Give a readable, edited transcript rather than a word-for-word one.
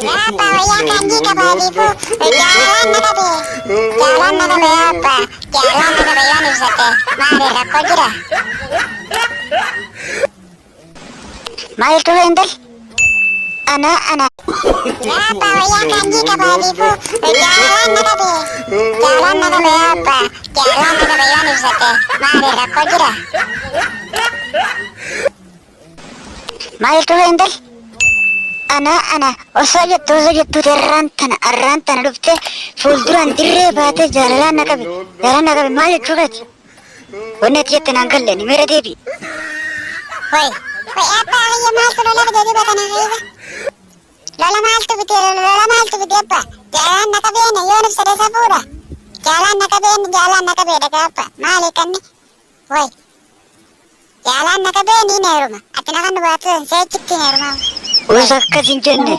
Yaa abbaa wayyaa kaanjii qaba oliifuu jaalaan na qabe. Jaalaan na qabe yaa abbaa. Jaalaan na qabe yoon ibsadhe maali rakkoo jira? Maal jechuu kee intal? Ana ana. Yaa abbaa wayyaa kaanjii qaba oliifuu jaalaan na qabe. Jaalaan na qabe yaa abbaa. Jaalaan na qabe yoon ibsadhe maali rakkoo jira? Maal jechuu kee intal? Ana ana osoo jettu osoo jettu arraan tana arraan tana dhuftee fuulduraan dirree baatee jaalalaan na qabe jaalalaan na qabe maal jechuu keeti? Wanni ati jette naan galle ni meera deebi. Way, way abbaa kiyya maaltu lola fide duba tana keessa? Lola maaltu fide lola maaltu fide abbaa? Jaalaan na qabeena yoon ibsate safuudha. Jaalaan na qabeen jaalaan na qabee dhagaa abbaa maali kanni? Way, jaalaan na qabee ni heeruma. Ati na kan baatu seechitti hin heeruma. Osoo akkas hin jenne.